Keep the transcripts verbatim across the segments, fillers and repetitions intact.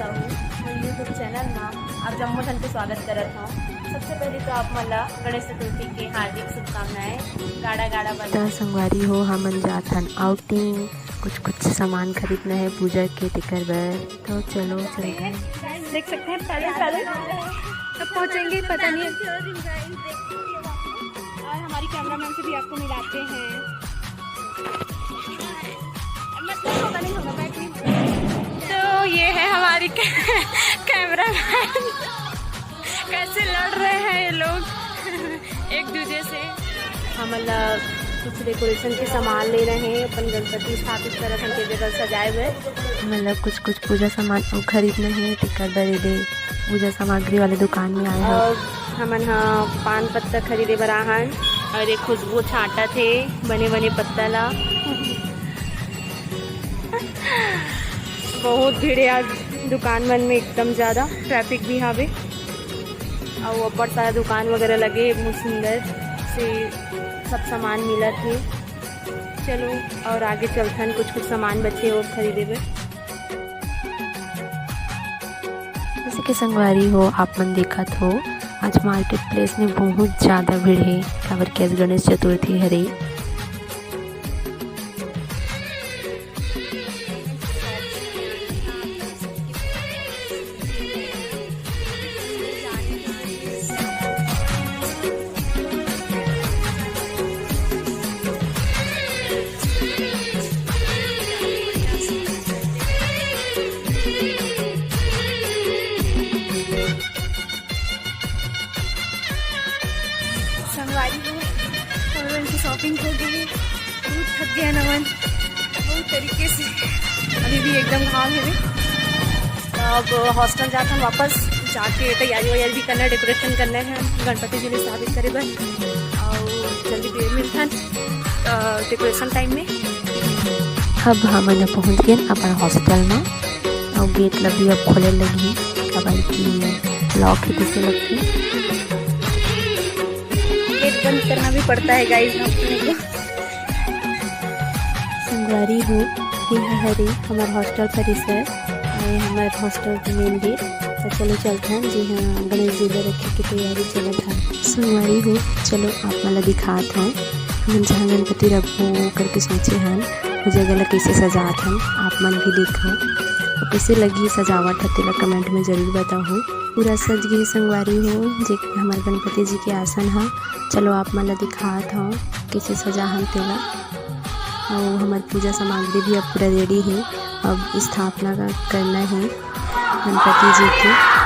मोर YouTube channel मा आप जम्मो झन के स्वागत करत हव। सबसे पहले तो आप मन ला गणेश चतुर्थी के हार्दिक शुभकामनाएं। गाड़ा गाड़ा बजा। त संगवारी हो, हमन जात हन आउटिंग, कुछ कुछ सामान खरीदना है पूजा के, तेकर बर। तो चलो चलते हैं। देख सकते हैं पहले पहले कब पहुंचेंगे पता नहीं है। और हमारी कैमरामैन से भी आपको मिलाते हैं। तो ये है हमारी कैमरामैन। कैसे लड़ रहे हैं ये लोग एक दूजे से। हमन ला कुछ डेकोरेशन के सामान लेना है, अपन गणपति स्थापित करत हन के जगह सजाए बर। हमन ला कुछ कुछ पूजा सामान अउ खरीदना है, तेकर बर एदे पूजा सामग्री वाले दुकान में आए हन। और हमन ह पान पत्ता खरीदे बर आहन और एक खुशबू छांटत हे बने बने पत्ता ला। बहुत भीड़ है आज दुकान मन में, एकदम ज्यादा ट्रैफिक भी हावे। अउ अब्बड़ सारा दुकान वगैरह लगे हे, बहुत सुंदर से सब सामान मिलत हे। चलो और आगे चलथन, कुछ कुछ सामान बचे हे और खरीदे बर। जैसे कि संगवारी हो, आप मन देखत हो, आज मार्केट प्लेस में बहुत ज्यादा भीड़ हे, काबर कि आज गणेश चतुर्थी हरे। संगवारी हो, हमन की शॉपिंग हो गई, बहुत थक गए हमन बहुत तरीके से, अभी भी एकदम घाम है। तो अब हॉस्टल जाथन वापस, जाके तैयारी वैयारी भी करना है, डेकोरेशन करना है गणपति जी ला स्थापित करे बर, और जल्दी फिर मिलथन डेकोरेशन टाइम में। अब हमन ह पहुंच गेन अपन हॉस्टल में, अउ गेट ला भी अब खोले लगही, काबर कि लॉक ही किसे लगथे। गेट बंद करना भी पड़ता है गाइस, हम लोग को। संगवारी हो, ये हरे हमर हॉस्टल परिसर, ये हमर हॉस्टल के मेन गेट। तो चलो चलथन, जी हाँ, गणेश जी ला रखे के तैयारी चलत हे। संगवारी हो, चलो आप मन ला दिखात हन, हमन जहाँ गणपति रखबो करके सोचे हन, वो जगह ला कैसे सजात हन, आप मन भी देखो। तो कैसे लगी सजावट ह, तेला कमेंट में जरूर बताओ। पूरा सज गे संगवारी हो, जे हमर गणपति जी के आसन ह। चलो आप मन ला दिखात हव, कैसे सजा हन तेला। अउ हमर पूजा सामग्री भी अब पूरा रेडी हे। अब स्थापना का, करना हे गणपति जी के।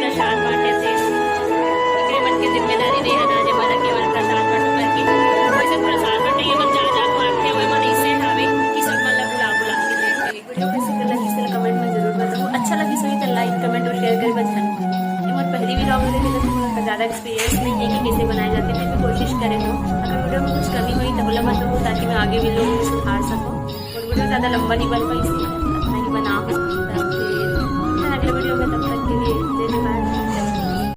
प्रसाद बांटे थे, एकरे मन के जिम्मेदारी नहीं है, ना जे मन केवल प्रसाद बांटो करके। वैसे प्रसाद बांटे ये मन जा जा के बांटथे, वो मन ऐसे हावे कि सब मन ला बुला बुला के देथे। वीडियो कैसे लगिस तेला कमेंट में जरूर बताओ। अच्छा लगिस होही तो लाइक, कमेंट और शेयर करे बर झन। ये मोर पहली व्लॉग हरे, तो थोड़ा ज्यादा एक्सपीरियंस नहीं है कि कैसे बनाए जाते, फिर भी कोशिश करे हो। अगर वीडियो में कुछ कमी होही तो बोला मत हो, ताकि मैं आगे भी लोग सुधार सकूँ। और वीडियो ज्यादा लंबा नहीं बन पाई, इसलिए इतना ही बना हूँ। तो फिर मिलते हैं अगले वीडियो में, तब तक के लिए जय जोहार।